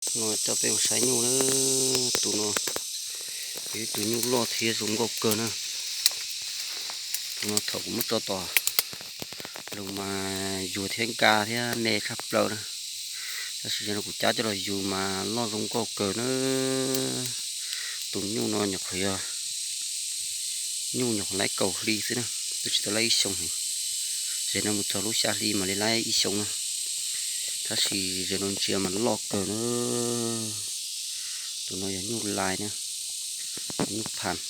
No coj peb mus saib nyuj na, tus no yog ib tug nyuj loj thiab zoo nkauj kawg na. Tus no thaum kuv muab tso tom loog mas yuag thiab nkag thiab me tshaj plaws na. Tab sis yog no kuv cab coj los yug mas loj zoo nkauj kawg na. Tus nyuj no nyuam qhuav yog nyuj nyuam qhuav laib kaum hli xwb na, twb tsis tau laib ib xyoo heev. Ze no mus txog lub xya hli mam li laib ib xyoo na. Tab sis ze no ntsia mas loj kawg na. Tus no yog nyuj lais na, nyuj phas.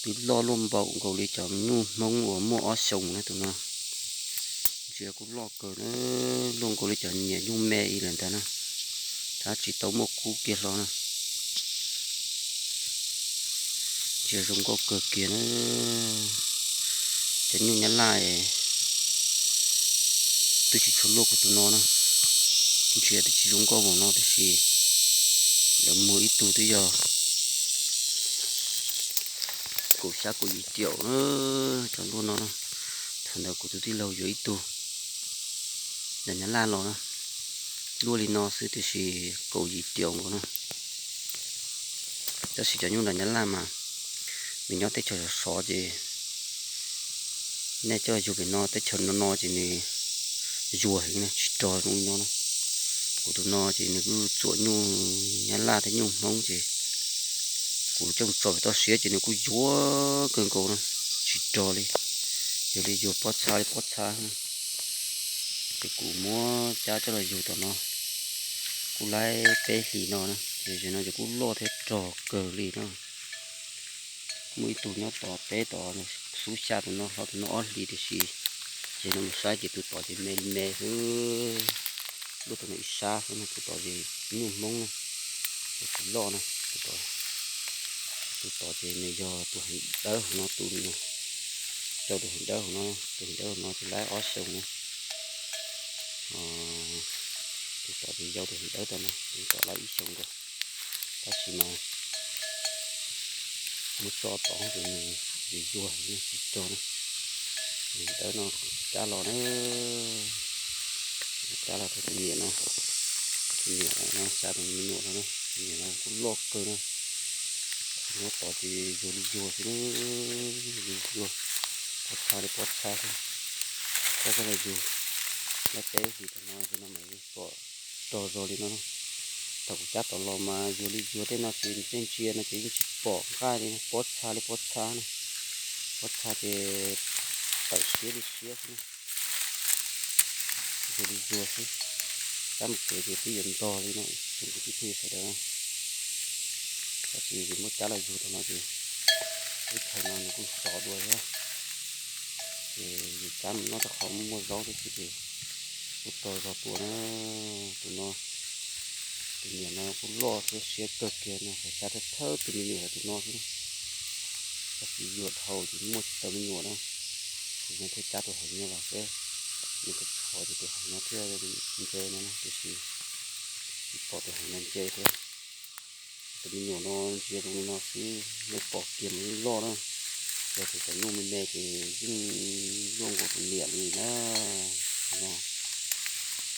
Twb loj luaj npaum nkaus li cov nyuj Hmoob uas muaj ob xyoos na tus no. Ntsia kuj loj kawg na, luaj nkaus li cov niam nyuj me ib lawm ntag na, tab tsis tau muaj kub kiag hlo na. Ntsia zoo nkauj kawg kiag na. Cov nyuj Nyab Laj twb tsis tshua luaj kuv tus no na. Ntsia twb tsis zoo nkauj npaum no tiam sis lawv muag ib tug twb yog kaum xya kaum yim tiaum na, cov luaj no na. Thaum ntawd kuv tus tij laug yuav ib tug nram Nyab Laj los na, luaj li no xwb tiam sis kaum yim tiaum nkaus na. Tab sis cov nyuj nram Nyab Laj mas nws nyob teb chaws sov sov ces nej coj yug pem no teb chaws no no ces nws yuag heev na, tsis rog zoo li no na. Kuv tus no ces nws kuj txuam nyuj Nyab Laj thiab nyuj Hmoob ces kuv coj tso pem toj siab ces nws kuj yuag kawg nkaus na, tsis rog li. Yog li yuag pob txha li pob txha na. Ces kuv muab cab coj los yug tom no kuj laib peb hlis no na, ces no ces kuj loj thiab rog kawg li na. Muaj ib tug nyob tom teb tod, xub xya tus no hlo tus no ob hlis tiam sis ces no mus saib ces tus tod ces me li me xwb. Luaj tus no ib sab xwb no, tus tod ces nyuj Hmoob na, ces tsis loj na. Tus tod ces nws yog tus heev dawb hauv no, tus rau tus heev dawb hauv no, tus heev dawb hauv no ces laib ob xyoos na. Tus tod ces yau tus heev dawb tod no, tus tod laib ib xyoos nkaus. Tab sis mas muab tso tod ces nws yuag heev tsis rog na. Tus heev dawb no cab los na, cab los rau tus niam no, tus niam no xya tus me nyuam no na, tus niam no kuj loj kawg na. Nyob tod ces yuag li yuag xwb na, yuag yuag, pob txha li pob txha xwb. Cab coj los yug laib peb hlis tom no ces no mam li pom rog zog li no na. Thaum kuv cab tom los mas yuag li yuag, tej no ces tej ntsia no ces yeej tsis pom nqaij li, pob txha li pob txha na. Pob txha ces tawm siab li siab xwb na. Yuag li yuag xwb, cab mus kev ces twb yuav ntog li no, tsoom kwv tij phooj ywg sawv daws. Tab sis muab cab los yug tom no ces lub chaw no nws kuj sov dua thiab, ces yus cab mus noj rau qhov muaj zaub thiab xwb ces kuj tau zog tua na. Tus no, tus niam no kuj loj thiab siab kawg kiag no, xav xyav thawj thawj tus me nyuam los tus no xwb na. Tab sis yuav dhau ces muaj tsis tau me nyuam na, ces nws thiaj cab tus heev no los seb nws puas txhov ces tus heev no thiaj ntse no na, tiam sis tsis pom tus heev no ntse thiab. Tus me nyuam no ntsia zoo li no xwb, nej pom kiag mas yeej loj na. Yog tias cov nyuj me me ces yeej luaj nkaus tus niam li na. No,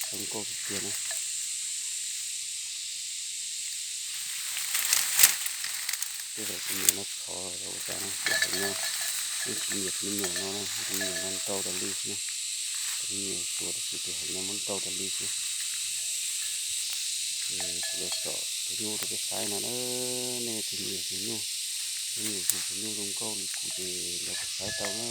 zoo nkauj tiag tiag na. Tej zaum tus niam no txhov los ua cas no, tus heev no yeej tsis nyiam tus me nyuam no na, tus me nyuam no nrau tas li xwb na. Tus me nyuam suav tab sis tus heev no muab nrau tas li xwb. Ces kuv los tsom tus nyuj rau peb saib no na, nej tus me nyuam tus nyuj, tus me nyuam tus nyuj zoo nkauj li kuv ces nrog kuv saib tau na.